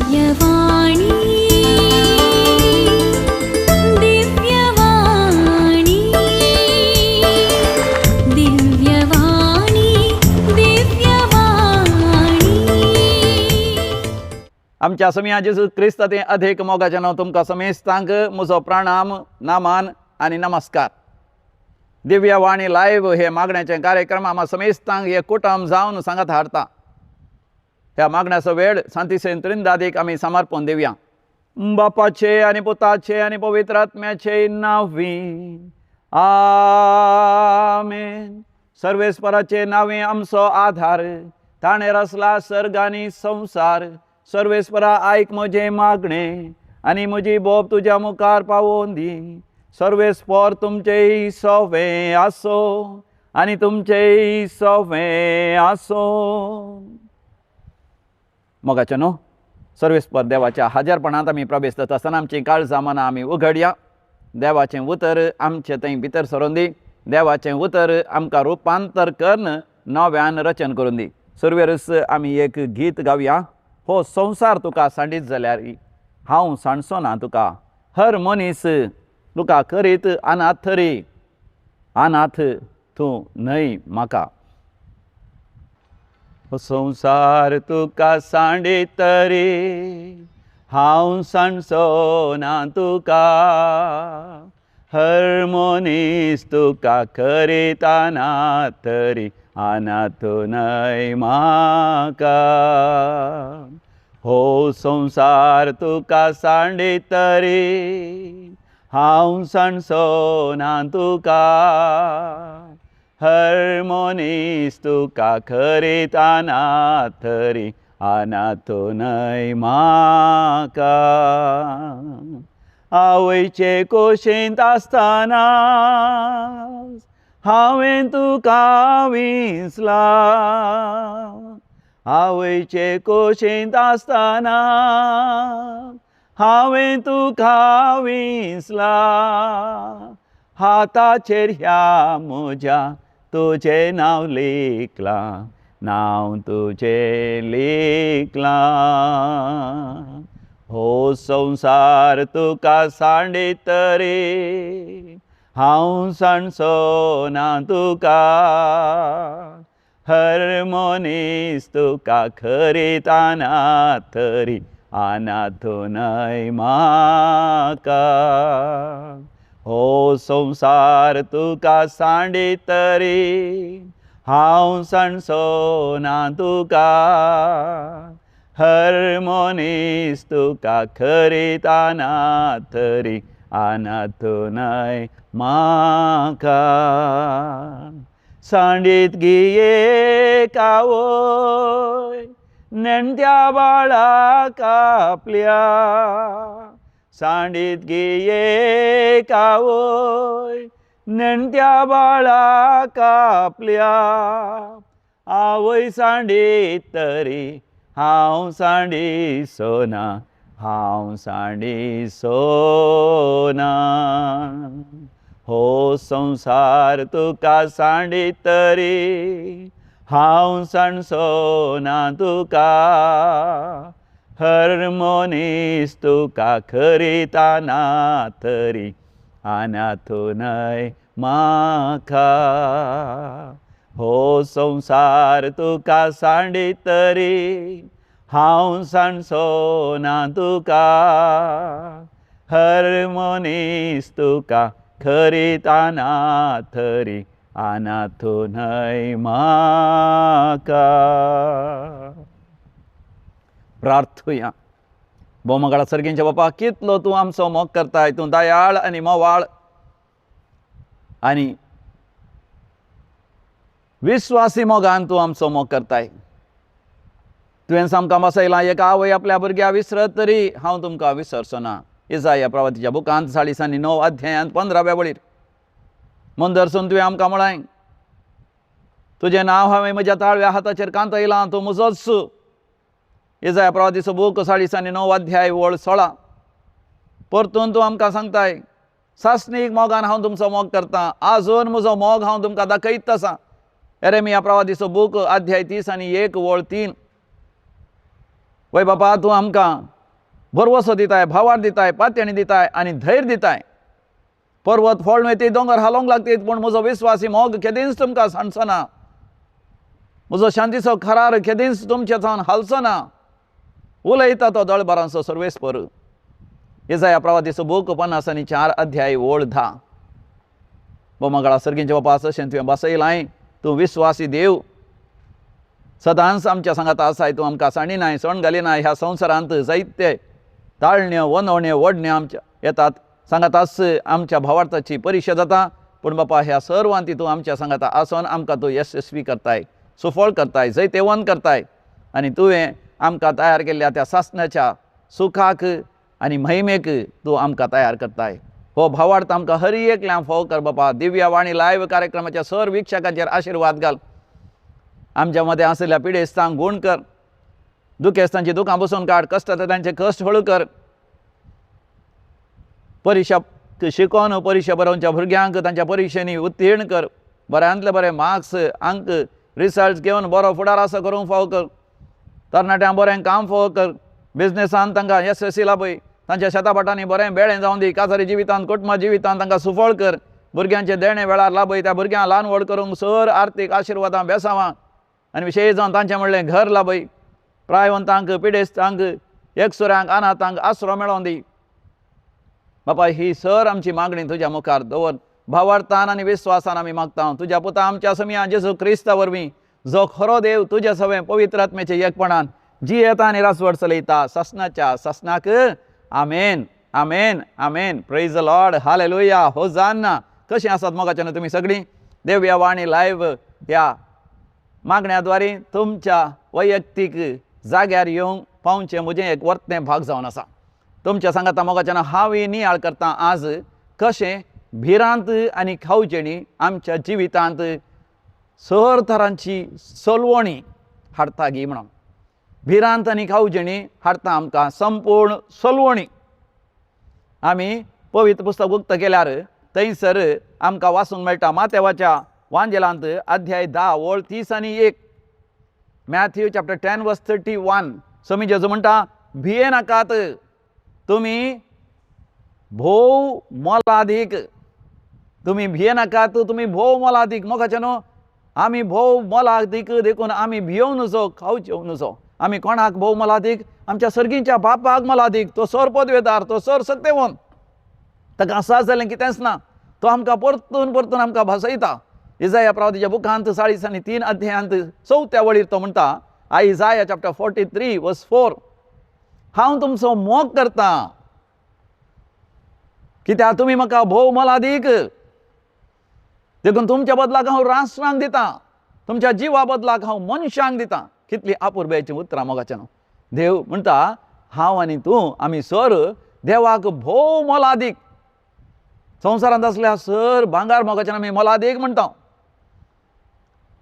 दिव्यवाणी, दिव्यवाणी, दिव्यवाणी, दिव्यवाणी. आमच्या समिया जेजू क्रिस्त ते अधीक मोगाचें नांव तुमकां समेस्तांक म्हजो प्रणाम, नामान आनी नमस्कार. दिव्यवाणी लायव्ह हे मागण्याचे कार्यक्रम आमा समेस्तांक हे कुटुंब जावन सांगात हाडता. ह्या मागण्याचो वेळ सांतीसेन त्रिंदादीक आमी समर्पण दिवया. बापाचे आनी पुताचे आनी पवित्र आत्म्याचे नांवी, आमेन. सर्वेस्पराचे नांवे आमचो आधार, ताणें रचला सर्ग आनी संवसार. सर्वेस्परा, आयक म्हजें मागणें आनी म्हजी बोब तुज्या मुखार पावोवन दी. सर्वेस्पर तुमचेय सोवे आसो आनी तुमचेय सोवे आसो. मोगाचें न्हू, सर्वेस्पर देवाच्या हाजरपणांत आमी प्रवेश जाता आसतना आमची काळजां मनां आमी उगडया. देवाचें उतर आमचे थंय भितर सरोन दी. देवाचें उतर आमकां रुपांतर करून नव्यान रचन करून दी. सुरवेरूच आमी एक गीत गावया. हो संवसार तुका सांडीत जाल्यार हांव सांडचो ना तुका. हर मनीस तुका करीत अनाथ तरी अनाथ तूं न्हय म्हाका. हो संवसार तुका सांडीत तरी हांव सांडचो ना तुका. हर मनीस तुका करीत अनाथ तरी अनाथ न्हय म्हाका. हो संवसार तुका सांडीत तरी हांव सांडचो ना तुका. हर मनीस तुका करीत अनाथ तरी अनाथ न्हय म्हाका. आवयचे कोशेंत आसतना हांवें तुका विसला. आवयचे कोशेंत आसतना हांवें तुका विसला. हाताचेर ह्या म्हज्या तुजें नांव लिखलां, नांव तुजें लिखलां. हो संवसार तुका सांडीत तरी हांव सांडचो ना तुका. हर मनीस तुका करीत अनाथ तरी अनाथ न्हय म्हाका. हो संवसार तुका सांडीत तरी हांव सांडचो ना तुका. हर मनीस तुका करीत अनाथ तरी अनाथ न्हय म्हाका. सांडीत गिये कावय नेणट्या बाळाक आपल्या. सांडीत गिये कावय नेणट्या बाळाक आपल्या. आवय सांडीत तरी हांव सांडिचो ना, हांव सांडिचो ना. हो संवसार तुका सांडीत तरी हांव सांडचो ना तुका. हर मनीस तुका करीत अनाथ तरी अनाथ न्हय म्हाका. हो संवसार तुका सांडीत तरी हांव सांडचो ना तुका. हर मनीस तुका करीत अनाथ तरी अनाथ न्हय म्हाका. प्रार्थुया. भोवमगाळा सर्गींच्या बापा, कितलो तूं आमचो मोग करताय. तूं दयाळ आनी मोवाळ आनी विस्वासी मोगान तूं आमचो मोग करताय. तुवें सामकां बसयलां, एक आवय आपल्या भुरग्या विसरत तरी हांव तुमकां विसरचो ना. इजाया प्रवातीच्या बुकांत 49 अध्यायांत 15व्या वळीर मंदरसून तुवें आमकां म्हळां, तुजें नांव हांवें म्हज्या ताळव्या हाताचेर कांतयलां, तूं म्हजोच. इजाया प्रवातीचो बूक 49 अध्याय वळ 16. परतून तूं आमकां सांगताय, सासणीक मोगान हांव तुमचो मोग करतां, आजून म्हजो मोग हांव तुमकां दाखयत आसा. एरेमिया प्रवातीचो बूक अध्याय 30 आनी 1 वळ 3. वय बापा, तूं आमकां भरवसो दिताय, भावार दिताय, पातयणी दिताय आनी धैर्य दिताय. पर्वत फोळून वयती, दोंगर हालोवंक लागतीत, पूण म्हजो विस्वासी मोग केदींच तुमकां सांडचो ना. म्हजो शांतीचो करार केदींच तुमचे सावन हालचो ना. उलयता तो दळबारांचो सर्वेस्पर. इजाया प्रवादीचो बूक 54 अध्याय ओळ 10. बोमगळा सर्गींचे बापा, अशें तुवें बसयलाय. तूं विस्वासी देव, सदांच आमच्या सांगाता आसाय. तूं आमकां सांडिनाय, सण घालिनाय. ह्या संवसारांत जायते ताळण्यो, वनवण्यो, वडण्यो आमच्या येतात, सांगाताच आमच्या भावार्थाची परिक्षा जाता. पूण बापा, ह्या सर्वांत तूं आमच्या सांगाता आसून आमकां तूं यशस्वी करताय, सुफळ करताय, जैतेवंत करताय. आनी तुवें आमकां तयार केल्ल्या त्या सासणाच्या सुखाक आनी महिमेक तूं आमकां तयार करताय. हो भावार्थ आमकां हर एकल्यान फोव कर बापा. दिव्यवाणी लायव्ह कार्यक्रमाच्या सर वीक्षकांचेर आशिर्वाद घाल. आमच्या मदें आशिल्ल्या पिडेस्तांक गूण कर, दुखेस्तांची दुकां बसून काड, कश्ट तांचे कश्ट हळू कर. परिक्षा शिकोवन परिक्षा बरोवच्या भुरग्यांक तांच्या परिक्षेनी उत्तीर्ण कर. बऱ्यांतले बरे मार्क्स, अंक, रिजल्ट घेवन बरो फुडार आसा करूंक फावो कर. तरणाट्यांक बरें काम फावो कर. बिजनेसान तांकां यशस्वी लाभय. तांच्या शेताभाटांनी बरें बेळें जावं दी. काजारी जिवितांत, कुटुंबा जिवितांत तांकां सुफळ कर. भुरग्यांचें देणें वेळार लाभय. त्या भुरग्यांक ल्हान व्हड करूंक सर आर्थीक आशिर्वादां, बेसांवां आनी विशेश जावन तांचें म्हणलें घर लाभय. प्रायवंतांक, पिडेस्तांक, एकसुऱ्यांक, अनाथांक आसरो मेळोवन दी. बापा, ही सर आमची मागणी तुज्या मुखार दवर भावार्थान आनी विस्वासान आमी मागता, तुज्या पुता आमच्या समिया जेजू क्रिस्ता वरवीं, जो खरो देव, तुज्या सवें पवित्र आत्म्याचे एकपणान जियेता आनी रासवड चलयता ससनाच्या ससनाक. आमेन, आमेन, आमेन. Praise the Lord, hallelujah, hosanna. कशीं आसात मोगाच्यान तुमी सगळीं? देवया वाणी लायव्ह ह्या मागण्याद्वारे तुमच्या वैयक्तीक जाग्यार येवंक पावचें म्हजें एक वर्तें भाग जावन आसा. तुमच्या सांगाता मोगाच्यान हांव नियाळ करता आज, कशें भिरांत आनी खावजेणी आमच्या जिवितांत सर तरांची सलवणी हाडटा गी म्हणून. भिरांत आनी खावजेणी हाडटा आमकां संपूर्ण सलवणी. आमी पवित्र पुस्तक उक्त केल्यार थंयसर आमकां वाचूंक मेळटा मातेवाच्या वांजेलांत अध्याय 10 ओळ 31, Matthew chapter 10 verse 31. समी जेजू म्हणटा, भिये नाकात, तुमी भोव मोलादीक. तुमी भिये नाकात, तुमी भोव मोलादीक. मोगाचे न्हू, आमी भोव मोलादीक, देखून आमी भियोवं नजो, खावचे नजो. आमी कोणाक भोव मोलादीक? आमच्या सर्गीच्या बापाक मोलादीक. तो सर पदवेदार, तो सर सत्तेवन, ताका आसा जालें कितेंच ना. तो आमकां परतून परतून आमकां भासयता. इजाया प्रवादीच्या बुकांत 43 अध्यायांत चवथ्या वळीर तो म्हणटा, Isaiah chapter 43 verse 4, हांव तुमचो मोग करता, कित्याक तुमी म्हाका भोव मोलादीक. देखून तुमच्या बदलाक हांव राष्ट्रांक दिता, तुमच्या जिवा बदलाक हांव मनशांक दिता. कितली अपुरबायेचीं उतरां मोगाच्यान. देव म्हणटा, हांव आनी तूं आमी सर देवाक भोव मोलादीक. संवसारांत आसल्या सर भांगार मोगाच्यान आमी मोलादीक म्हणटा.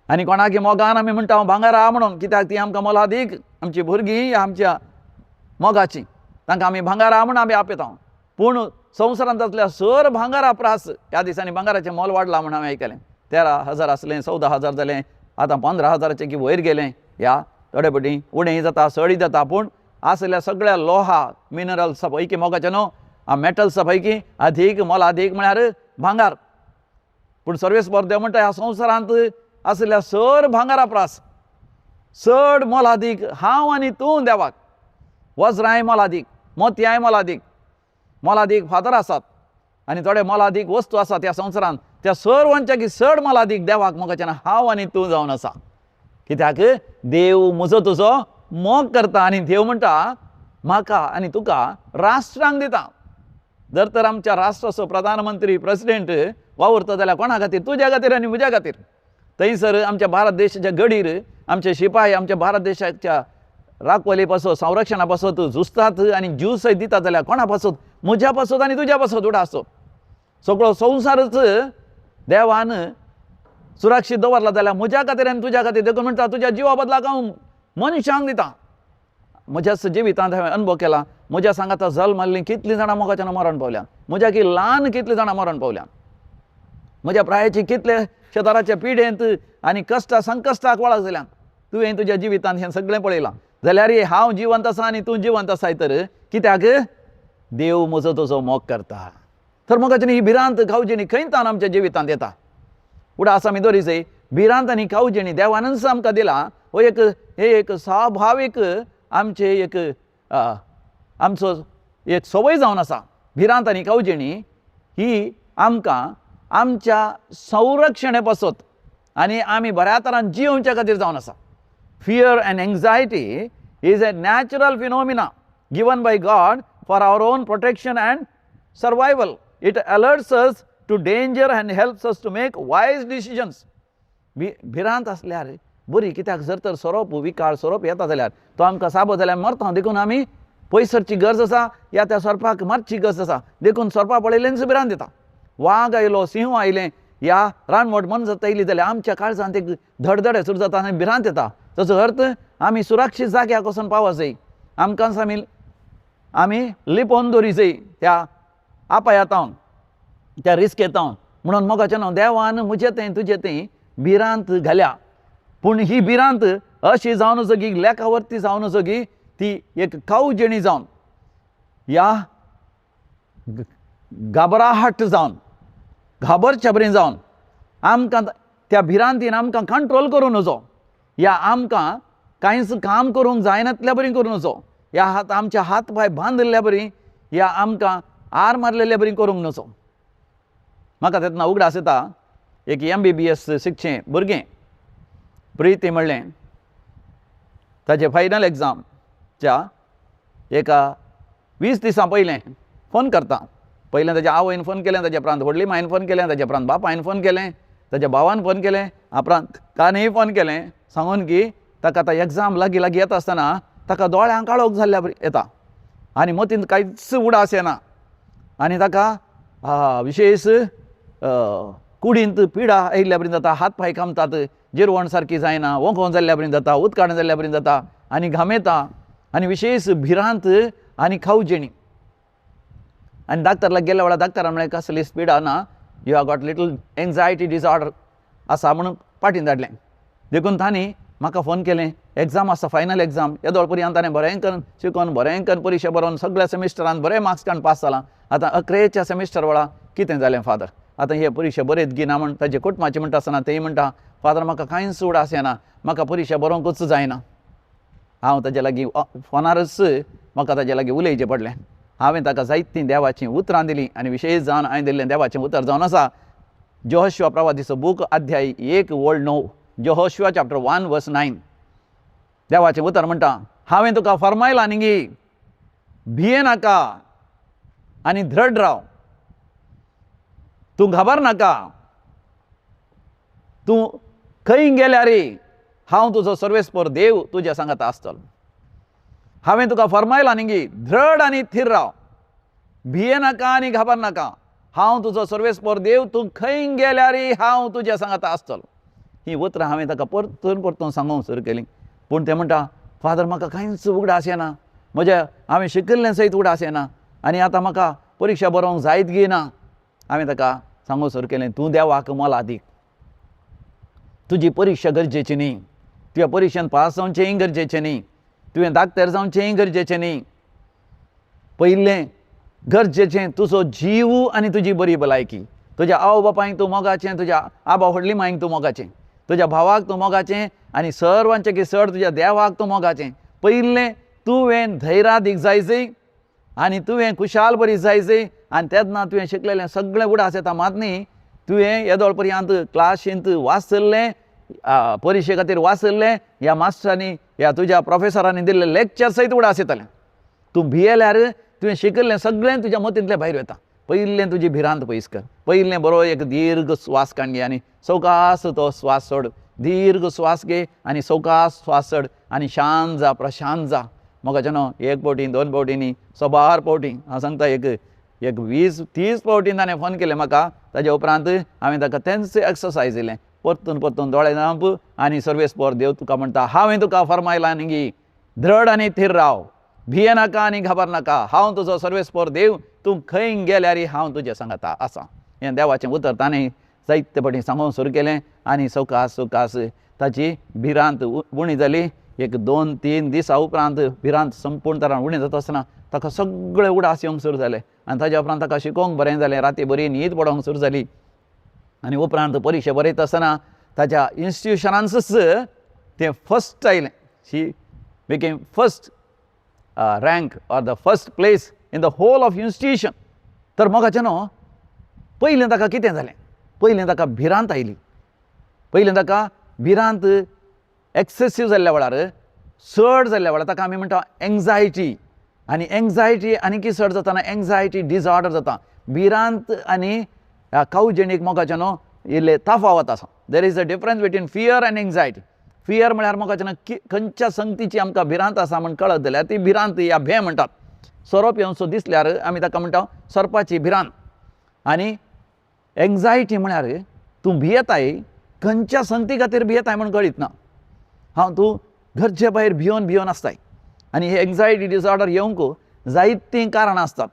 आनी कोणाकी मोगान आमी म्हणटा भांगारा म्हणून, कित्याक ती आमकां मोलादीक. आमची भुरगीं आमच्या मोगाची, तांकां आमी भांगारा म्हूण आमी आपयता. पूण संवसारांत आसल्या सर भांगारा प्रास, ह्या दिसांनी भांगाराचें मोल वाडलां म्हूण हांवें आयकलें. 13,000 आसलें, 14,000 जालें, आतां 15,000चें की वयर गेलें. ह्या थोडे फावटी उणेंय जाता, चडय जाता. पूण आसल्या सगळ्या लोहा मिनरल्सा पैकी मोगाचें न्हू, मेटल्सा पैकी अधीक मोलादीक म्हळ्यार भांगार. पूण सर्वेस्पर देव म्हणटा, ह्या संवसारांत आसल्या सर भांगारा प्रास चड मोलादीक हांव आनी तूं देवाक. वज्रांय मोलादीक, मोतयांय मोलादीक, मोलादीक फातर आसात आनी थोडे मोलादीक वस्तू आसात त्या संवसारांत. त्या सर्वांच्या की चड मोलादीक देवाक मोगाच्यान हांव आनी तूं जावन आसा. कित्याक देव म्हजो तुजो मोग करता. आनी देव म्हणटा, म्हाका आनी तुका राष्ट्रांक दिता. जर तर आमच्या राष्ट्राचो प्रधानमंत्री, प्रेसिडेंट वावुरता जाल्यार कोणा खातीर? तुज्या खातीर आनी म्हज्या खातीर. थंयसर आमच्या भारत देशाच्या गडीर आमचे शिपाय आमच्या भारत देशाच्या राखवली पासत, संरक्षणा पासत झुजतात आनी जीव सयत दितात जाल्यार कोणा पासत? म्हज्या पासत आनी तुज्या पासत. उडासो सगळो संवसारच देवान सुरक्षीत दवरला जाल्यार म्हज्या खातीर आनी तुज्या खातीर. देखून म्हणटा, तुज्या जिवा बदलाक हांव मनशांक दिता. म्हज्याच जिवितांत हांवें अनुभव केला. म्हज्या सांगाता जल्मल्लीं कितलीं जाणां मोगाच्यान मरण पावल्या, म्हज्या की ल्हान कितलीं जाणां मरण पावल्या, म्हज्या प्रायेची कितले शेताराच्या पिडेंत आनी कश्टा संकश्टाक वळख जाल्यान. तुवें तुज्या जिवितांत हें सगळें पळयलां. जाल्यार हांव जिवंत आसा आनी तूं जिवंत आसाय तर कित्याक देव म्हजो तुजो मोग करता. तर मोगाच्यानी ही भिरांत कावजेणी खंय तान आमच्या जिवितांत येता. उडास आमी दवरी जाय, भिरांत आनी कावजेणी देवानच आमकां दिला. हो एक हे एक स्वाभावीक आमचे एक आमचो एक संवय जावन आसा. भिरांत आनी कावजेणी ही आमकां आमच्या संरक्षणे पासत आनी आमी बऱ्या तरान जियोवच्या खातीर जावन आसा. Fear and anxiety is a natural phenomena given by God for our own protection and survival. It alerts us to danger and helps us to make wise decisions. भिरांत आसल्यार बरी, कित्याक जर तर सोरोप, विकाळ सोरोप येता जाल्यार तो आमकां साबो जाल्यार मरता. देखून आमी पयस सरची गरज आसा, या त्या सोरपाक मारची गरज आसा. देखून सोरपा पळयल्यानच भिरांत येता. वाग आयलो, सिंह आयलें, या रानवट मनजात आयली जाल्यार आमच्या काळजांत एक धडधडे सुरू जाता आनी भिरांत येता. ताचो अर्थ आमी सुरक्षीत जाग्याक वचून पावो जाय. आमकांच आमी लिपोवन दवरी जाय त्या आपायातावन, त्या रिस्केतावन. म्हणून मोगाचें न्हू, देवान म्हजे थंय तुजे थंय भिरांत घाल्या. पूण ही भिरांत अशी जावन जगी लेखावरती जावन जगी ती एक कावजेणी जावन या घाबराहट जावन घाबरच्या बरी जावन आमकां त्या भिरांतीन आमकां कंट्रोल करूं नजो, या आमकां कांयच काम करूंक जायनातल्या बरी करूं नजो, या हात आमच्या हात पांय बांदिल्ल्या बरी, या आमकां आर मारलेल्या बरी करूंक नजो. म्हाका तेन्ना उगडास येता, एक MBBS शिकचें भुरगें प्रिती म्हणलें, ताजे फायनल एग्जामच्या एका 20 दिसां पयलें फोन करता. पयलें ताज्या आवयन फोन केलें, ताज्या उपरांत व्हडली मायन फोन केलें, ताज्या उपरांत बापायन फोन केलें, ताज्या भावान फोन केलें, उपरांत ताणेंय फोन केलें सांगून की ताका आतां एग्जाम लागीं लागीं येता आसतना ताका दोळ्यांक काळोख जाल्ल्या येता आनी मतींत कांयच उडास येना आनी ताका विशेश कुडींत पिडा आयिल्ल्या बरी जाता, हात पांय कामतात, जिरवण सारकी जायना, वोंकोन जाल्ल्या बरी जाता, उदकाण जाल्ल्या बरी जाता आनी घामेता आनी विशेश भिरांत आनी खावजेणी. आनी डाक्टरला गेल्या वेळार डाक्टरान म्हळें कसली पिडा ना, you have got little anxiety disorder आसा म्हणून पाटीन धाडलें. देखून तांणी म्हाका फोन केलें, एग्जाम आसा फायनल एग्जाम, येदोळ पर्यंत ताणें बरें करून शिकोवन बरें करून परिक्षा बरोवन सगळ्या सेमिस्टरान बरें मार्क्स काडून पास जालां. आतां अकरेच्या सेमिस्टर वेळार कितें जालें फादर, आतां हे परिक्षा बरेच गिना म्हण ताजे कुटुंबाचे म्हणटा आसतना तेय म्हणटा फादर म्हाका कांयच उडास येना, म्हाका परिक्षा बरोवंकूच जायना. हांव ताजे लागीं फोनारच म्हाका ताजे लागीं उलोवचें पडलें. हांवें ताका जायतीं देवाचीं उतरां दिलीं आनी विशेश जावन हांवें दिल्लें देवाचें उतर जावन आसा जोहशुआ प्रवादीचो बूक अध्याय 1 ओळ 9, जोहशुआ चॅप्टर 1 वर्स 9. देवाचें उतर म्हणटा, हांवें तुका फरमायलां न्ही, भिये नाका आनी धड राव, तूं घाबर नाका, तूं खंय गेल्यार हांव तुजो सर्वेस्पर देव तुज्या सांगाता आसतलो. हांवें तुका फरमायलां न्ही, धड आनी थीर राव, भिये नाका आनी घाबर नाका, हांव तुजो सर्वेस्पर देव, तूं खंय गेल्यार हांव तुज्या सांगाता आसतलो. ही उतरां हांवें ताका परतून परतून सांगूंक सुरू केली. पूण ते म्हणटा फादर म्हाका कांयच उगडास येना, म्हज्या हांवें शिकिल्लें सयत उगडास येना आनी आतां म्हाका परिक्षा बरोवंक जायत गी ना. हांवें ताका सांगूंक सुरू केलें, तूं देवाक मोलादीक, तुजी परिक्षा गरजेची न्ही, तुज्या परिक्षेन पास जावचेंय गरजेचें न्ही, तुवें डाक्टर जावचेंय गरजेचें न्ही, पयलें गरजेचें तुजो जीव आनी तुजी बरी भलायकी. तुज्या आवय बापायक तूं मोगाचें, तुज्या आबा व्हडली मायक तूं मोगाचें, तुज्या भावाक तूं मोगाचें आनी सर्वांचें की चड तुज्या देवाक तूं मोगाचें. पयलें तुवें धैर्यादीक जाय जय आनी तुवें खुशाल बरी जाय जय आनी तेन्ना तुवें शिकलेलें सगळें उडास येता. मात न्ही तुवें येदोळ पर्यंत क्लासींत वाचल्लें, परिक्षे खातीर वाचल्लें, ह्या मास्टरांनी ह्या तुज्या प्रोफेसरांनी दिल्लें लेक्चर सयत उडास येतलें. तूं भियेल्यार तुवें शिकल्लें सगळें तुज्या मतींतलें भायर वता. पयलें तुजी भिरांत पयस कर, पयलें बरो एक दीर्घ श्वास काडून घे आनी सवकास तो श्वास सोड, दीर्घ श्वास घे आनी सवकास श्वास सोड आनी शांत जा, प्रशांत जा. म्हाका न्हू एक फावटी 2 फावटी न्ही, सबार फावटी हांव सांगता, एक एक 20-30 फावटी ताणें फोन केलें म्हाका. ताजे उपरांत हांवें ताका तेंच एक्सरसायज दिलें, परतून परतून दोळे धांप आनी सर्वेस्पर देव तुका म्हणटा हांवें तुका फरमायलां न्ही, धड आनी थीर राव, भिये नाका आनी घाबर नाका, हांव तुजो सर्वेस्पर देव, तूं खंय गेल्यार हांव तुज्या सांगाता आसा. हें देवाचें उतर ताणें जायते फावटी सांगूंक सुरू केलें आनी सवकास सवकास ताची भिरांत उणी जाली. एक दोन तीन दिसा उपरांत भिरांत संपूर्ण तरान उणें जाता आसतना ताका सगळे उडास येवंक सुरू जाले आनी ताज्या उपरांत ताका शिकोवंक बरें जालें, राती बरी न्हीद पडोंक सुरू जाली. आनी उपरांत परिक्षा बरयता आसतना ताच्या इन्स्टिट्युशनांतच तें फर्स्ट आयलें. She became first rank or the first place in the whole of institution. तर मोगाचें न्हू, पयलें ताका कितें जालें, पयलें ताका भिरांत आयली. पयलें ताका भिरांत एक्सेसीव जाल्ल्या वेळार, चड जाल्ल्या वेळार ताका आमी म्हणटा एंग्जायटी. आनी एंग्जायटी आनीकी चड जाताना एंग्जायटी डिसऑर्डर जाता. भिरांत आनी कावजेणीक मोगाचें न्हू इल्ले तफावत आसा. There is a difference between fear and anxiety. Fear म्हळ्यार मोगाचें न्हू खंयच्या संगतीची आमकां भिरांत आसा म्हण कळत जाल्यार ती भिरांत या भें म्हणटात. सोरोप येवचो दिसल्यार आमी ताका म्हणटा सोरपाची भिरांत. आनी एंग्जायटी म्हळ्यार तूं भियेताय, खंयच्या संगती खातीर भियेताय म्हण कळीत ना. हांव तूं घरचे भायर भियोन भियोन आसताय. आनी हे एंग्जायटी डिसऑर्डर येवंक जायतीं कारणां आसतात.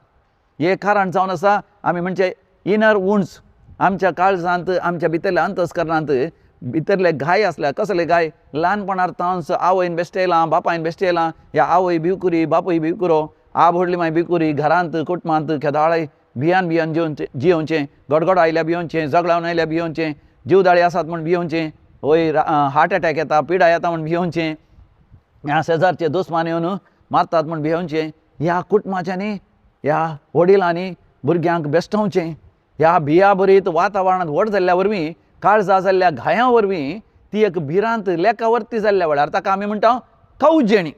हे कारण जावन आसा आमी म्हणचे इनर वुंड्स, आमच्या काळजांत, आमच्या भितरल्या अंतस्करणांत भितरले घाय आसल्यार. कसले घाय? ल्हानपणार तावन आवयन बेश्टेलां, बापायन बेश्टेलां, ह्या आवय भिवकुरी, बापूय भिवकुरो, आ व्हडली माय भिवकुरी, घरांत कुटुंबांत केदाळय भियान भियान जिवचें जियोवचें, गडगडो आयल्या भियोवचें, झगडावन आयल्या भियोवचें, जीवदाळी आसात म्हूण भियोवचें, वय हार्ट एटॅक येता, पिडा येता म्हूण भियोवचें, ह्या शेजारचे दुस्मान येवन मारतात म्हूण भियोवचें, ह्या कुटुंबाच्यांनी ह्या वडिलांनी भुरग्यांक बेश्टोवचें. ह्या भिया भरीत वातावरणांत व्हड जाल्ल्या वरवीं, काळजा जाल्ल्या घायां वरवीं ती एक भिरांत लेखावर्ती जाल्ल्या वेळार ताका आमी म्हणटा कवजेणी,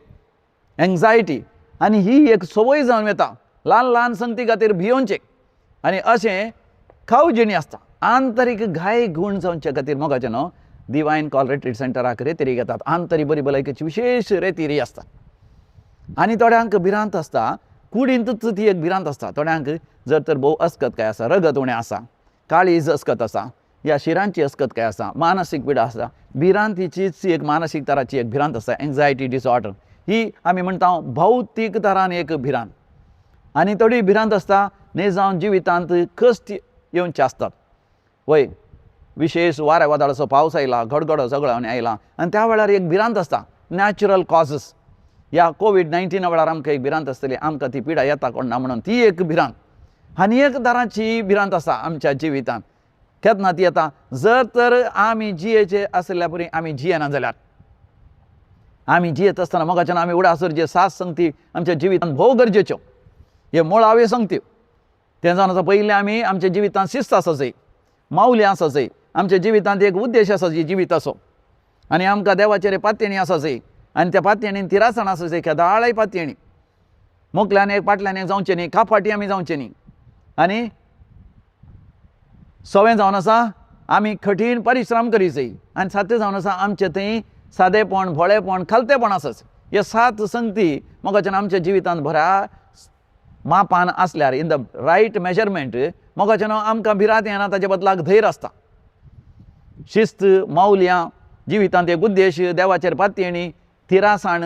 एंग्जायटी. आनी ही एक संवय जावन वता ल्हान ल्हान संगती खातीर भियोवचें. आनी अशें खावजेणी आसता. आंतरीक घाय गूण जावचे खातीर मोगाचें न्हू डिवायन कॉल रिट्रीट सेंटराक रेतिरी घेतात. आंतरीक बरी भलायकेची विशेश रेतिरी आसता. आनी थोड्यांक भिरांत आसता, कुडींतूच ती एक भिरांत आसता. थोड्यांक जर तर भोव अस्कत आसा, रगत उणें आसा, काळीज अस्कत आसा, या शिरांची अस्कत काय आसा, मानसीक पिडा आसा, भिरांतीचीच एक मानसीक तराची एक भिरांत आसा, एंग्जायटी डिसऑर्डर. ही आमी म्हणटा भौतीक तरान एक भिरांत. आनी थोडी भिरांत आसता न्ही जावन जिवितांत कश्ट येवचे आसतात. वय विशेश वाऱ्या वादळाचो पावस आयला, गडगडो सगळो आयला आनी त्या वेळार एक भिरांत आसता, नॅचरल कॉजस. ह्या कोवीड-19 वेळार आमकां एक भिरांत आसतली, आमकां ती पिडा येता कोण ना म्हणून, ती एक भिरांत. आनी एक तराची भिरांत आसा आमच्या जिवितांत, केन्ना ती येता, जर तर आमी जियेचे आशिल्ल्या परी आमी जियेना जाल्यार. आमी जियेत आसतना मोगाच्यान आमी उडासर जे सात संगती आमच्या जिवितांत भोव गरजेच्यो, हे मुळाव्यो संगत्यो. तें जावन आसा, पयलीं आमी आमच्या जिवितांत शिस्त आसा जाय, मावली आसा जाय, आमच्या जिवितांत एक उद्देश आसा जाय जिविताचो, आनी आमकां देवाचेर पातयेणी आसा जाय, आनी त्या पातयेणीन तिरासण आसा जाय, केदाळय पातयेणी, मोकल्यान एक फाटल्यान एक जावचें न्ही, कापाटी आमी जावचें न्ही. आनी सवें जावन आसा आमी कठीण परिश्रम करी जाय. आनी सातें जावन आसा आमचें थंय सादेपण, भोळेपण, खालतेपण आसाच. हे सात संगती मोगाच्यान आमच्या जिवितांत बऱ्या मापान आसल्यार, इन the right measurement, मोगाच्यान आमकां भिरांत येना, ताचे बदलाक धैर्य आसता. शिस्त, मावल्यां, जिवितांत एक उद्देश, देवाचेर पातयेणी, थिरासाण,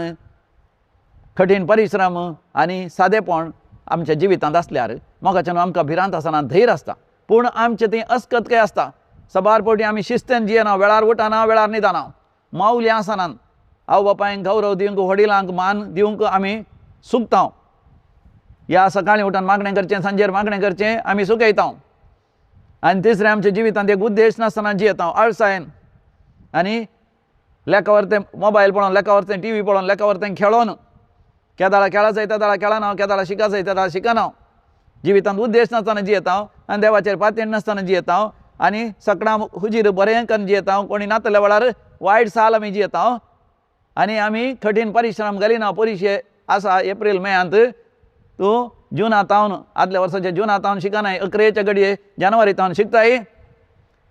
कठीण परिश्रम आनी सादेपण आमच्या जिवितांत आसल्यार मोगाच्यान आमकां भिरांत आसना, धैर्य आसता. पूण आमचें थंय अस्कत काय आसता, सबार फावटी आमी शिस्तेन जियेना, वेळार उठना, वेळार न्हिदना, मावल्यां आसनात, आवय बापायक गौरव दिवंक, वडिलांक मान दिवंक आमी चुकता. ह्या सकाळीं उठून मागणें करचें, सांजेर मागणें करचें आमी चुकयता. आनी तिसरें आमच्या जिवितांत एक उद्देश नासतना जियेता आळसायेन, आनी लेकावर तें मोबायल पळोवन, लेकावर तें टीव्ही पळोवन, लेकावर तें खेळोन, केदाळा खेळा जाय तेदाळा खेळना, केदाळा शिका जाय तेदाळा शिकना. जिवितांत उद्देश नासतना जियेता आनी देवाचेर पातयेन नासतना जियेता, आनी सगळ्यां हुजीर बरें करून जियेता, कोणी नातल्या वेळार वायट साल आमी जियेता. आनी आमी कठीण परिश्रम घालिना. परिशे आसा एप्रील मेयांत, तूं जुना तावन, आदल्या वर्साच्या जुना तावन शिकनाय, अकरेच्या घडये जानेवारी तावन शिकताय,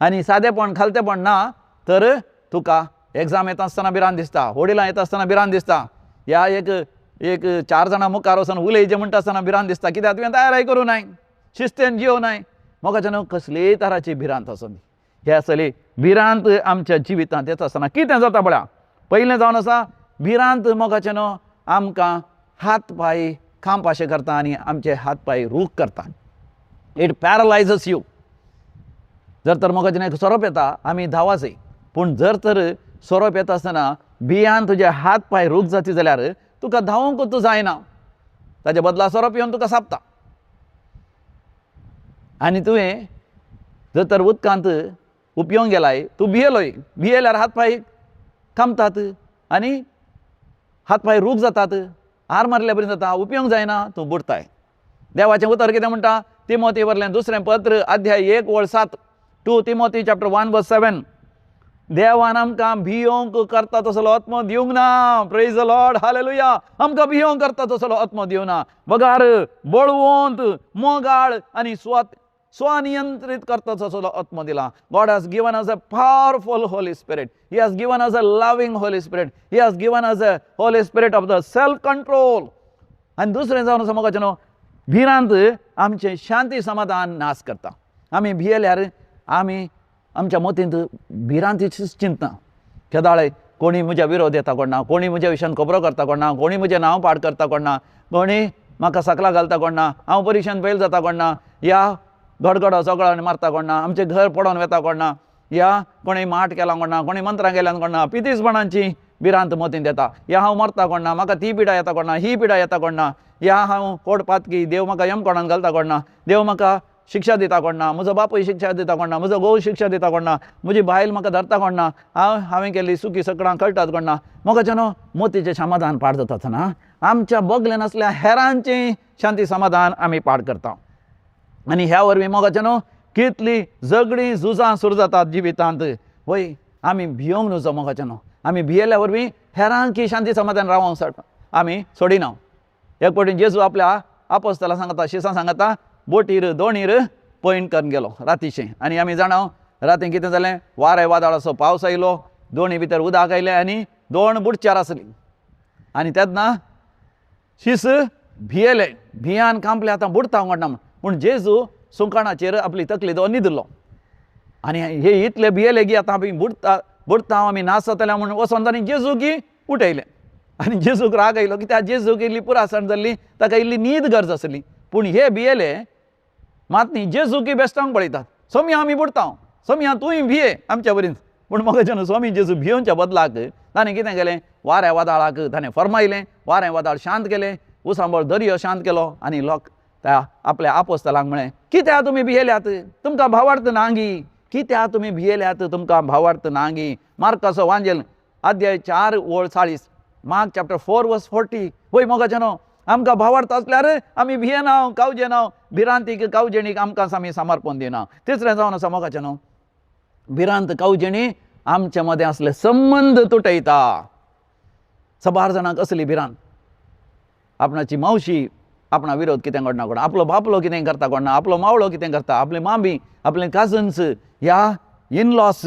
आनी सादेपण खालतेपण ना तर तुका एग्जाम येता आसतना भिरांत दिसता, वडिलां येता आसतना भिरांत दिसता, ह्या एक एक चार जाणां मुखार वचून उलयचें म्हणटा आसतना भिरांत दिसता, कित्याक तुवें तयारी करूं नाय, शिस्तेन जियों नाय. मोगाच्यान कसलीय तराची भिरांत आसूं दी, हे आसली भिरांत आमच्या जिवितांत येता आसतना कितें जाता पळया. पयलें जावन आसा भिरांत मोगाचें न्हू आमकां हात पांय खांपाशे करता आनी आमचे हात पांय रूख करता. It पॅरलायजस you. जर तर मोगाचें एक सोरोप येता आमी धांवा जाय, पूण जर तर सोरोप येता आसतना भियान तुजे हात पांय रूख जाती जाल्यार तुका धांवंक तूं जायना, ताजे बदला सोरो पिवन तुका सापता. आनी तुवें जर तर उदकांत उपयोंक गेलाय, तूं भियेलोय, भियेल्यार हात पांय कामतात आनी हात पांय रूख जातात, हार मारल्या बरी जाता, उपयोग जायना, तूं बुडताय. देवाचें उतर कितें म्हणटा? तिमोती वरलें दुसरें पत्र अध्याय 1 ओळ 7, 2 तिमोती चॅप्टर 1 वर्स 7. देवान आमकां भियोंक करता तसलो आत्मो दिवंक ना. प्रेज the Lord, hallelujah. आमकां भियोंक करता तसलो आत्मो दिवंक ना, बगार बळवंत, मोगाळ आनी स्वनियंत्रीत करता तसलो आत्मो दिला. God has given us a powerful Holy Spirit. He has given us a loving Holy Spirit. He has given us a Holy Spirit of the self control. आनी दुसरें जावन आसा मोगाचें न्हू, भिरांत आमचें शांती समाधान नाश करता. आमी भियेल्यार आमी आमच्या मतींत भिरांतीचीच चिंतना. केदाळे कोणी म्हज्या विरोध येता कोण ना, कोणी म्हज्या विशयान खबरो करता कोण ना, कोणी म्हजें नांव पाड करता कोण ना, कोणी म्हाका सकला घालता कोण ना, हांव परिक्षेन फेल जाता कोण ना, या गडगडो सगळो मारता कोण ना, आमचें घर पडोन वता कोण ना, या कोणी माट केला कोण ना, कोणी मंत्रां केल्यान कोण ना, पितीसपणांची भिरांत मतींत येता. या हांव मरता कोण ना, म्हाका ती पिडा येता कोण ना, ही पिडा येता कोण ना, या हांव कोड पातकी, देव म्हाका यमकोणान घालता कोण ना, देव म्हाका शिक्षा दिता कोण ना, म्हजो बापूय शिक्षा दिता कोण ना, म्हजो घोव शिक्षा दिता कोण ना, म्हजी बायल म्हाका धरता कोण ना, हांवें केल्ली चुकी सगळ्यांक कळटात कोण ना. मोगाचें न्हू मोतीचें समाधान पाड जाता आसतना आमच्या बगले नासल्या हेरांचें शांती समाधान आमी पाड करता. आनी ह्या वरवीं मोगाचें न्हू कितली झगडीं झुजां सुरू जातात जिवितांत. वय आमी भियोंक न्हू मोगाचें न्हू, आमी भियेल्या वरवीं हेरांकी शांती समाधान रावोंक आमी सोडिना. एक फावटी जेजू आपल्या आपोस्तलां सांगता, शिसां सांगता, बोटीर दोणीर पयण करून गेलो रातीचें. आनी आमी जाणा राती कितें जालें, वारें वादळाचो पावस आयलो, दोणी भितर उदक आयलें आनी दोण बुडच्यार आसली. आनी तेन्ना शीस भियेले, भियान कांपले, आतां बुडटा कोणा म्हूण. पूण जेजू सुंकणाचेर आपली तकली दवर न्हिदिल्लो. आनी हे इतले भियेले की आतां आमी बुडटा बुडटा, आमी नाश जातले म्हूण वचोन तांणी जेजूक उठयलें. आनी जेजूक राग आयलो की त्या जेजूक इल्ली पुरासण जाल्ली, ताका इल्ली न्हीद गरज आसली. पूण हे भियेले मात न्ही, जेजूक बेश्टांक पळयतात, सोमया आमी बुडटा, सोमया तूंय भिये आमच्या वरींच. पूण म्हाका जेन्ना स्वामी जेजू भियोवच्या बदलाक ताणें कितें केलें, वाऱ्या वादळाक ताणें फरमायलें, वारें वादळ शांत केलें, उसांबळ दर्यो शांत केलो. आनी लोक त्या आपल्या आपोस्तलांक म्हळें, कित्याक तुमी भियेल्यात, तुमकां भावार्थ नांगी, कित्याक तुमी भियेल्यात, तुमकां भावार्थ नांगी. मार्काचो वांजेल अध्याय 4 ओळ 40, मार्क चॅप्टर 4 वर्स 40. वय मोगाचें न्हू, आमकां भावार्थ आसल्यार आमी भियेना, कावजेना, भिरांतीक कावजेणीक आमकां आमी समर्पण दिना. तिसरें जावन आसा मोगाचें न्हू, भिरांत कावजेणी आमचे मदें आसले संबंद तुटयता. सबार जाणांक असली भिरांत, आपणाची मावशी आपणा विरोध कितें घडना कोणा, आपलो बापलो कितें करता कोणा, आपलो मावळो कितें करता, आपले मामी, आपले काजन्स ह्या इनलॉस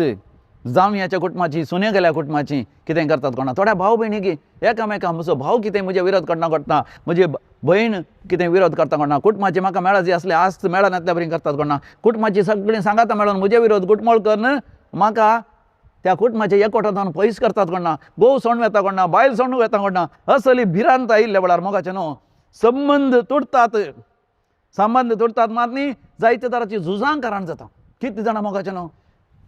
जावयाच्या कुटुंबाची, सुने गेल्या कुटुंबाची कितें करतात कोणा, थोड्या भाव भयणी की एकामेका म्हजो भाव कितें म्हजे विरोध करना कोणा, म्हजी भयण कितें विरोध करता कोणा, कुटुंबाची म्हाका मेळा जी आसले आज मेळनातल्या बरी करतात कोणा, कुटुंबाची सगळीं सांगाता मेळोन म्हजे विरोध गुटमोळ करून म्हाका त्या कुटुंबाच्या एकवटांत पयस करतात कोणा, घोव सोडून वेता कोणा, बायल सोडून वेता कोणा. असली भिरांत आयिल्ल्या वेळार मोगाचें न्हू संबंद तुटतात. संबंद तुटतात मात न्ही, जायते तराची झुजां कारण जाता. कितलीं जाणां मोगाचें न्हू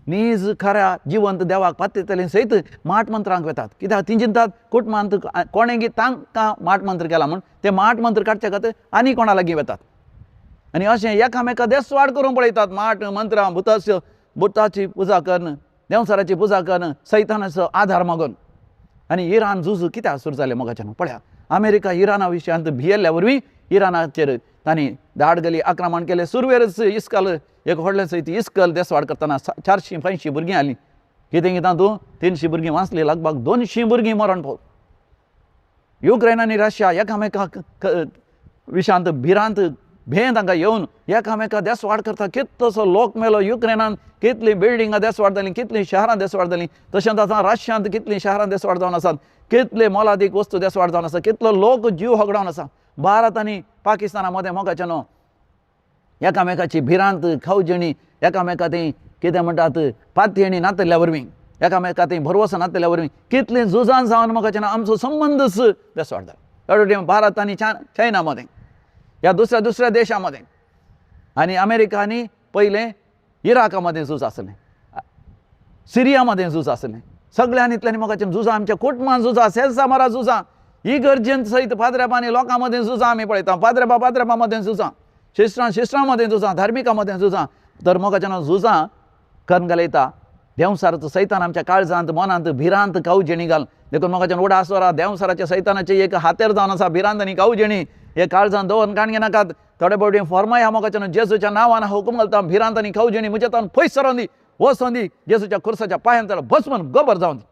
नीज खऱ्या जिवंत देवाक पात्यतले सयत माट मंत्रांक वेतात. कित्याक ती चिंतात कुटुंबांत कोणें तांकां माट मंत्र केला म्हूण, ते माट मंत्र काडचे खातीर आनी कोणा लागीं वेतात. आनी अशें एकामेका देसवाड करूंक पळयतात. माट मंत्रां, भुताच्यो भुताची पुजा करून, देंवचाराची पुजा करून, सैतानाचो आधार मागून. आनी इराण झूज कित्याक सुरू जालें मोगाचें न्हू, पळया अमेरिका इराणा विशयांत भियेल्ल्या वरवीं इराणाचेर तांणी धाड गली आक्रमण केलें. सुरवेरच इस्कल एक व्हडलें सयत इस्कल देसवाड करतना 400 500 भुरगीं आयलीं. कितें कितें तूं 300 भुरगीं वाचलीं, लगभग 200 भुरगीं मरण पावलीं. युक्रेन आनी रशिया एकामेकाक विशांत भिरांत भें तांकां येवन एकामेका देसवाड करता. कितलोसो लोक मेलो युक्रेनान, कितलीं बिल्डिंगां देसवाड जालीं, कितलीं शहरां देसवाड जालीं. तशेंच आतां रशियांत कितलीं शहरां देसवाड जावन आसात, कितले मोलादीक वस्तू देसवाड जावन आसा, कितलो लोक जीव होगडावन आसा. भारत आनी पाकिस्ताना मदें मोगाचें न्हू एकामेकाची भिरांत खावजेणी, एकामेका ती कितें म्हणटात पातयेणी नातल्या वरवीं, एकामेका ती भरवसो नातल्या वरवीं कितलीं झुजां जावन मोगाचें न्हू आमचो संबंदच देसवाड जालो. भारत आनी चायना मदें ह्या दुसऱ्या दुसऱ्या देशां मदें, आनी अमेरिका आनी पयलें इराका मदें झूज आसलें, सिरिया मदें झूज आसलें. सगळ्यांनी इतल्यांनी मोगाचें झुजां, आमच्या कुटुंबान झुजां, सेल्सामारा झुजां, इगर्जेन सयत पाद्रेबां आनी लोकां मदें झुजां आमी पळयता. पाद्रेबा पाद्रेबा मदें झुजां, शिश्रां शिश्रां मदें झुजां, धार्मिकां मदें झुजां. तर मोगाच्यान झुजां करून घालयता देंवसाराचो सैतान आमच्या काळजांत मनांत भिरांत कावजेणी घाल. देखून मोगाच्यान उडास दवरा, देंवसाराच्या सैतानाचे एक हातेर जावन आसा भिरांत आनी कावजेणी. हे काळजांत दवरून काण घेनाकात. थोडे फावटी फॉर्माय ह्या मोगाच्यान जेजूच्या नांवान हुकूम घालता, भिरांत आनी कावजेणी म्हज्या तावन पयस सरोन दी, वचोन दी, जेजूच्या खुर्साच्या पांयान चड भस्मन गोबर जावन दी.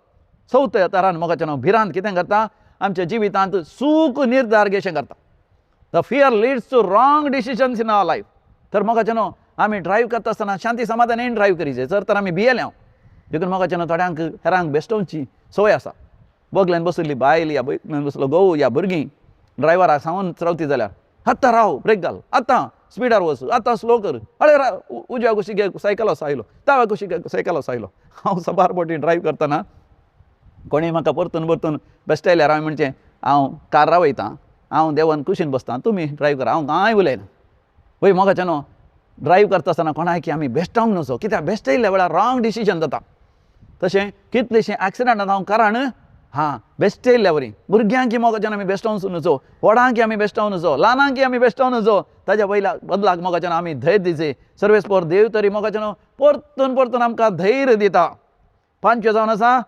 चवथ्या तरान मोगाच्यान भिरांत कितें करता, आमच्या जिवितांत चूक निर्धार घेशें करता. The fear leads to wrong decisions in our life. तर मोगाच्यान आमी ड्रायव्ह करता आसतना शांती समाधानान ड्रायव्ह करी जाय. जर तर आमी भियेले हांव देखून मोगाच्यान थोड्यांक हेरांक बेश्टोवची संवय आसा. बगल्यान बशिल्ली बायल या बगल्यान बसलो घोव या भुरगीं ड्रायव्हराक सांगून रावती जाल्यार आत्तां राव, ब्रेक घाल, आत्तां स्पिडार वच, आतां स्लो कर, अळे उजव्या कुशीक सायकल असो आयलो, दाव्या कुशीक सायकल असो आयलो. हांव साबार फावटी ड्रायव्ह करतना कोणी म्हाका परतून परतून बेश्टायल्यार हांवें म्हणचें, हांव कार रावयतां, हांव देंवन कुशीन बसतां, तुमी ड्रायव्ह करा, हांव कांय उलयना. वय मोगाच्या न्हू, ड्रायव्ह करता आसतना कोणाक आमी बेश्टावंक नजो, कित्याक बेश्टयल्ल्या वेळार रॉंग डिसिजन जाता. तशें कितलेशे एक्सिडंट जावंक कारण हां बेश्टयल्ल्या वरी. भुरग्यांक मोगाच्यान आमी बेश्टावन नजो, व्हडांक आमी बेश्टावन नजो, ल्हानांक आमी बेश्टावन नजो. ताज्या वयल्या बदलाक मोगाच्यान आमी धैर्य दिवचें. सर्वेस्पोर देव तरी मोगाच्यान परतून परतून आमकां धैर्य दिता. पांचव्यो जावन आसा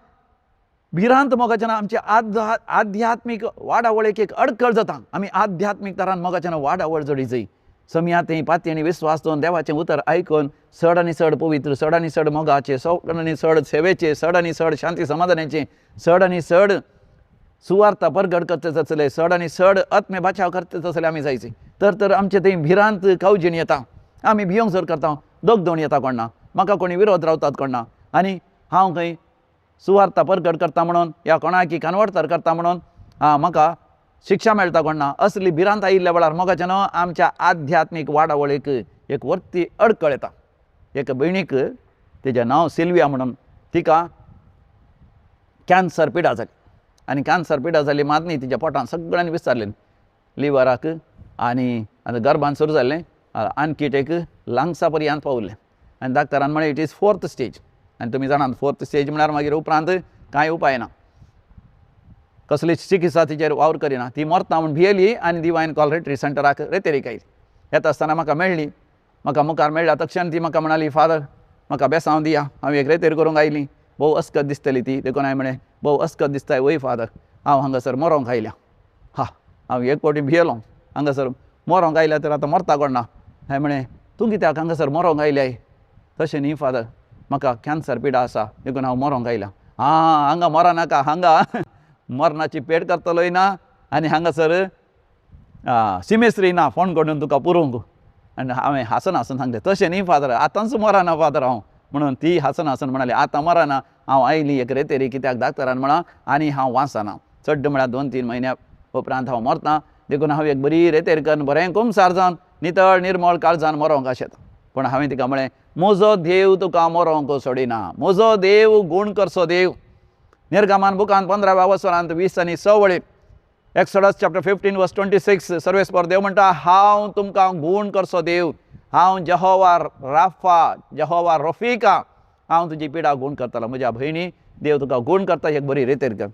भिरांत मोगाच्यान आमची आध्यात्मीक वाडावळीक एक अडखळ जाता. आमी आध्यात्मीक तरान मोगाच्यान वाडावळ जोडी जाय. समयाते पाती आनी विस्वास दवरून देवाचें उतर आयकून चड आनी चड पवित्र, चड आनी चड मोगाचे, चड आनी चड सेवेचे, चड आनी चड शांती समाधानाचे, चड आनी चड सुवार्ता परगट करता आसले, चड आनी चड आत्मे बचाव करता तसले आमी जायचे. तर तर आमचे थंय भिरांत कावजेणी येता. आमी भियोंक जर करता, दगदोण येता कोणा, म्हाका कोणी विरोध रावतात कोणा, आनी हांव खंय सुवार्ता परगट करता म्हणून या कोणाकी कन्वर्टर करता म्हणून म्हाका शिक्षा मेळटा कोणा, असली भिरांत आयिल्ल्या वेळार मोगाच्या न्हू आमच्या आध्यात्मीक वाडावळीक एक वर्ती अडकळ येता. एक भयणीक, तेजें नांव सिल्विया म्हणून, तिका कॅन्सर पिडा जाली. आनी कॅन्सर पिडा जाली मात न्ही, तिच्या पोटान सगळ्यांनी विचारलें, लिवराक आनी आतां गर्भान सुरू जाल्लें, आणखी एक लंग्सा पर्यंत पावलें. आनी डाक्टरान म्हळें, it is fourth stage. आनी तुमी जाणात, फोर्थ स्टेज म्हळ्यार मागीर उपरांत कांय उपाय ना, कसली चिकित्सा तिचेर वावर करिना. ती मरता म्हूण भियेली आनी डिवायन कॉल रिट्रीट सेंटराक रेतेरीक आयली. येता आसतना म्हाका मेळ्ळी. म्हाका मुखार मेळ्ळ्या तक्षण ती म्हाका म्हणाली, फादर म्हाका बेसांव दिया, हांव एक रेतेर करूंक आयली. भोव अस्कत दिसतली ती, देखून हांवें म्हळें, भोव अस्कत दिसताय वय फादर, हांव हांगासर मरोंक आयल्या. हा, हांव एक फावटी भियेलो, हांगासर मरोंक आयल्या तर आतां मरता कोण ना. हांवें म्हळें, तूं कित्याक हांगासर मरोंक आयल्याय? तशें न्ही फादर, म्हाका कॅन्सर पिडा आसा, देखून हांव मरोंक आयल्या. आं, हांगा मरो नाका, हांगा मरणाची पेट करतलोय ना आनी हांगासर सिमेस्त्री ना फोन करून तुका पुरोवंक. आनी हांवें हांसून हांसून सांगलें, तशें न्ही फादर, आतांच मरना फादर हांव. म्हणून ती हांसून हांसून म्हणाली, आतां मरना हांव, आयली एक रेतेरी कित्याक डाक्टरान म्हळां आनी हांव वांचना, चड म्हळ्यार 2-3 म्हयन्या उपरांत हांव मरता, देखून हांव एक बरी रेतेर करून बरें कुमसार जावन नितळ निर्मळ काळजान मरोंक आशेता. पूण हांवें तिका म्हळें, म्हजो देव तुका मरोंक सोडिना, म्हजो देव गूण करचो देव. निर्गमान बुकान 15व्या वसरांत 20 आनी 6 वळीर, एक्सोडस चॅप्टर 15 वर्स 26, सर्वेस्पर देव म्हणटा, हांव तुमकां गूण करचो देव, हांव जहोवा राफा, जहोवा रफिका, हांव तुजी पिडा गूण करतलो. म्हज्या भयणी, देव तुका गूण करता, एक बरी रेतेर कर.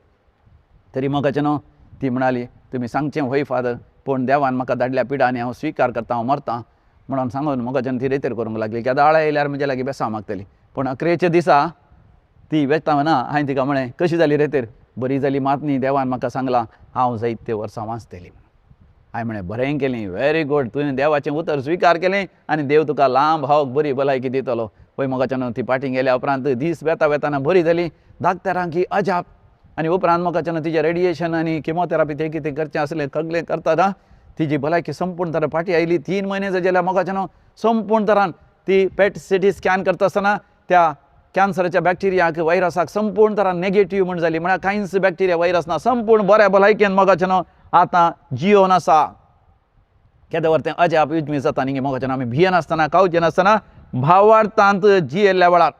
तरी मोगाचें न्हू ती म्हणाली, तुमी सांगचें व्हय फादर, पूण देवान म्हाका धाडल्या पिडा आनी हांव स्विकार करता, हांव मरता म्हणून सांगून मोगाच्यान ती रेतेर करूंक लागली. केदाळ आयल्यार म्हज्या लागीं बेसांव मागतली. पूण अकरेच्या दिसा ती वेता ना, हांवें तिका म्हळें, कशी जाली रेतेर? बरी जाली मात न्ही, देवान म्हाका सांगलां हांव जायते वर्सां वांचतली म्हणून. हांवें म्हळें, बरें केलें, व्हेरी गूड, तुवें देवाचें उतर स्विकार केलें आनी देव तुका लांब भावक बरी भलायकी दितलो. पळय मोगाच्यान ती पाटी गेल्या उपरांत दीस वेता वेताना बरी जाली. डाक्टरांक ही अजाप. आनी उपरांत मोगाच्यान तिजें रेडिएशन आनी किमोथेरापी तें कितें करचें आसलें सगळें करता तिजी भलायकी संपूर्ण तरान फाटी आयली. 3 म्हयने जाल्यार मोगाच्यान संपूर्ण तरान ती पेट सिटी स्कॅन करता आसतना त्या कॅन्सराच्या बॅक्टिरियाक व्हायरसाक संपूर्ण तरान नेगेटीव म्हूण जाली. म्हळ्यार कांयच बॅक्टिरिया व्हायरस ना, संपूर्ण बऱ्या भलायकेन मोगाच्यान आतां जियोन आसा. केदें वर तें अजाप विजमी जाता न्ही मोगाच्यान आमी भियेनासतना कावचे नासतना भावार्थांत जियेल्ल्या वेळार.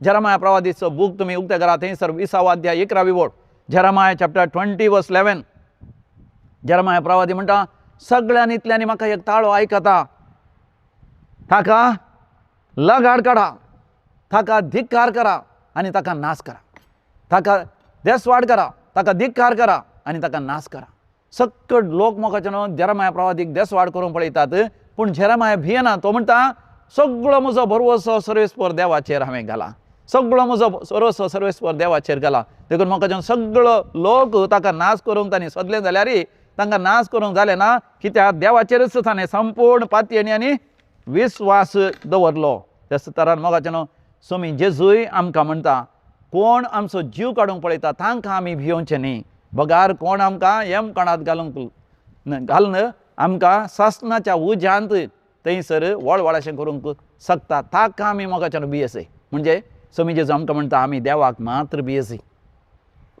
जेरमाया प्रवादीचो बूक तुमी उक्ते करा, थंयसर 20वो अध्याय 11वी ओळ, जेरमाया चॅप्टर 20 वर्स 11. जेरमाया प्रवादी म्हणटा, सगळ्यांनी इतल्यांनी म्हाका एक ताळो आयकता, ताका लगाड काडा, ताका धिक्कार करा आनी ताका नाश करा. ताका देसवाड करा, ताका धिक्कार करा आनी ताका नाश करा. सक्कड लोक मोगाचे न्हू जेरमाया प्रवादीक देसवाड करूंक पळयतात, पूण जेरमाया भियेना. तो म्हणटा सगळो म्हजो भरवसो सर्वेस्पर देवाचेर हांवें घाला, सगळो म्हजो भरवसो सर्वेस्पर देवाचेर घाला. देखून मोगाचे सगळो लोक ताका नाश करूंक तांणी सोदलें जाल्यार तांकां नाश करूंक जालें ना, कित्याक देवाचेरच ताणें संपूर्ण पातयेणी आनी विस्वास दवरलो. तेच तरान मोगाचे न्हू स्वामी जेजूय आमकां म्हणटा कोण आमचो जीव काडूंक पळयता तांकां आमी भियोवचें न्ही, बगार कोण आमकां यमकणांत घालूंक घालून आमकां सासणाच्या उज्यांत थंयसर वळवळ अशें करूंक शकता, ताका आमी मोगाच्यान भियेसय. म्हणजे स्वामी जेजू आमकां म्हणटा आमी देवाक मात्र भियेसय,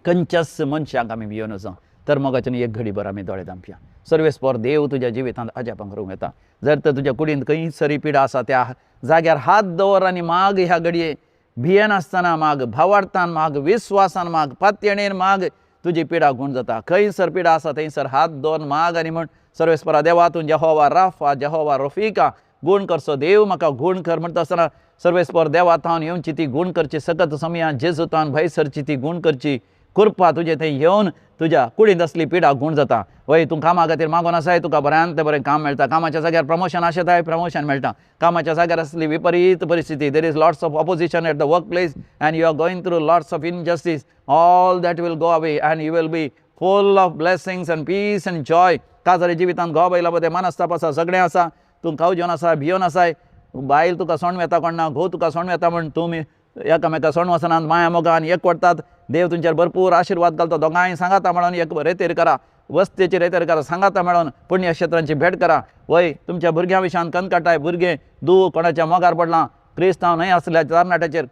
खंयच्याच मनशाक आमी भियोवन वचों. तर मोगाच्यान एक घडी भर आमी दोळे धांपया. सर्वेस्पर देव तुज्या जिवितांत अजापां करूंक येता. जर तर तुज्या कुडींत खंयसरी पिडा आसा त्या जाग्यार हात दवर आनी माग ह्या घडये, भियेनासतना माग, भावार्थान माग, विस्वासान माग, पातयेणेन माग, तुजी पिडा गूण जाता. खंयसर पिडा आसा थंयसर हात दवर माग आनी म्हण सर्वेस्परा देवा तूं जेहोवा राफा, जेहोवा रफिका, गूण करचो देव म्हाका गूण कर म्हणटा आसतना सर्वेस्पर देवा थावन येवची ती गूण करची सकत समया जेजू थावन भंय सरची ती गूण करची कृपा तुजे थंय येवन तुज्या कुडींत आसली पिडा गूण जाता. वय तूं कामा खातीर मागून आसाय, तुका बऱ्यांत बरें काम मेळटा. कामाच्या जाग्यार प्रमोशन आशेताय, प्रमोशन मेळटा. कामाच्या जाग्यार आसली विपरीत परिस्थिती, there is lots of opposition at the work place and you are going through lots of injustice, all that will go away and you will be full of blessings and peace and joy. काजारी जिवितांत घोव बायला मदें मनस्ताप आसा, सगळें आसा, तूं खाव जेवन आसा, भियोन आसाय, बायल तुका सोंड वेता कोण ना, घोव तुका सोंड वेता म्हण तुमी एकामेका सोंड वचनात, माया मोगान एकवटतात. देव तुमचेर भरपूर आशिर्वाद घालता. दोगांय सांगाता मेळोन एक रेतेर करा, वस्तेची रेतेर करा, सांगाता मेळोन पुण्यक्षेत्रांची भेट करा. वय तुमच्या भुरग्यां विशयान कनकाटाय, भुरगें दू कोणाच्या मोगार पडलां, क्रिस्तांव न्हय आसल्या तरणाट्याचेर,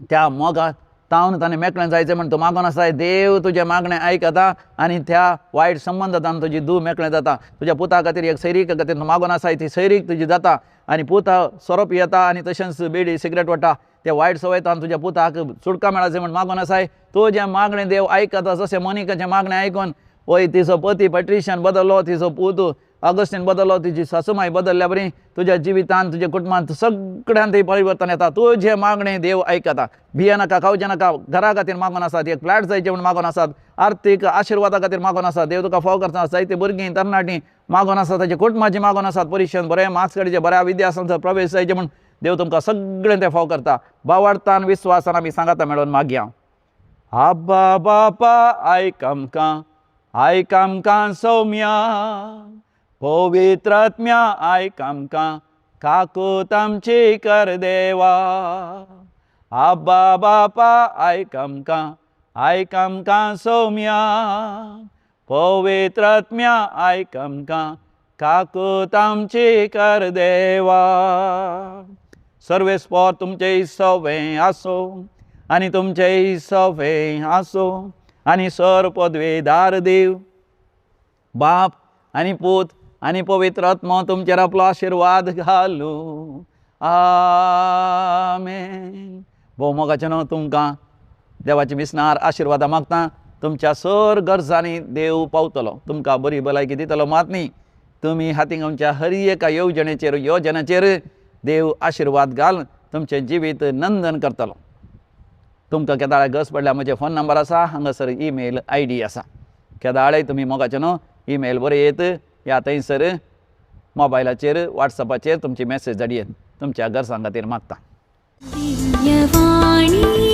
त्या मोगा तावन ताणें मेकळें जायचें म्हण तूं मागून आसाय. देव तुजें मागणें आयकता आनी त्या वायट संबंदान तुजी दू मेकळें जाता. तुज्या पुता खातीर एक सैरीक खातीर तूं मागून आसाय, ती सैरीक तुजी जाता आनी पुता सोरो पियेता आनी तशेंच बिडी सिगरेट ओडटा, त्या वायट संवयतान तुज्या पुताक सुटका मेळाचे म्हण मागून आसाय. तुजें मागणें देव आयकता. जशें मोनिकाचें मागणें आयकून वय तिचो पती पेट्रिशियन बदल्लो, तिचो पूत ऑगस्टीन बदल्लो, तिची सासूमाय बदल्ल्या बरी तुज्या जिवितांत तुज्या कुटुंबांत सगळ्यांत परिवर्तन येता. तुजें मागणें देव आयकता. भिये नाका, खावचें नाका. घरा खातीर मागून आसात, एक फ्लॅट जायचें म्हूण मागून आसात, आर्थीक आशिर्वादा खातीर मागून आसात, देव तुका फाव करता. जायते भुरगीं तरणाटीं मागून आसात, ताच्या कुटुंबाची मागून आसात, परिक्षेन बरें मार्क्स काडचे, बऱ्या विद्यासंस्थांत प्रवेश जायचे म्हूण देव तुमकां सगळें तें फाव करता. भावार्थान विस्वासान आमी सांगाता मेळोन मागया. आब्बा बापा आयक आमकां, आयक आमकां सौम्या, पवित्र आत्म्या आयक आमकां, काकूत आमची कर देवा. आब्बा बापा आयक आमकां, आयक आमकां सौम्या, पवित्र आत्म्या आयक आमकां, काकूत आमची कर देवा. सर्वेस्पर तुमचे सवे आसो आनी तुमचे सवे आसो आनी सर पदवेदार देव बाप आनी पूत आनी पवित्र आत्मो तुमचेर आपलो आशिर्वाद घालू. आमेन. भोव मोगाचें न्हू तुमकां देवाची मिसनार आशिर्वादां मागता. तुमच्या सर गरजांनी देव पावतलो, तुमकां बरी भलायकी दितलो. मात न्ही तुमी हातीं आमच्या हर एका येवजणेचेर योजनाचेर देव आशिर्वाद घाल तुमचें जिवीत नंदन करतलो. तुमकां केदाळे गरज पडल्यार म्हजे फोन नंबर आसा, हांगासर ईमेल I D आसा. केदाळे तुमी मोगाचें न्हू ईमेल बरयत या थंयसर मोबायलाचेर वॉट्सॅपाचेर तुमची मॅसेज धाडयेत. तुमच्या गरजां खातीर मागता. दिव्यवाणी.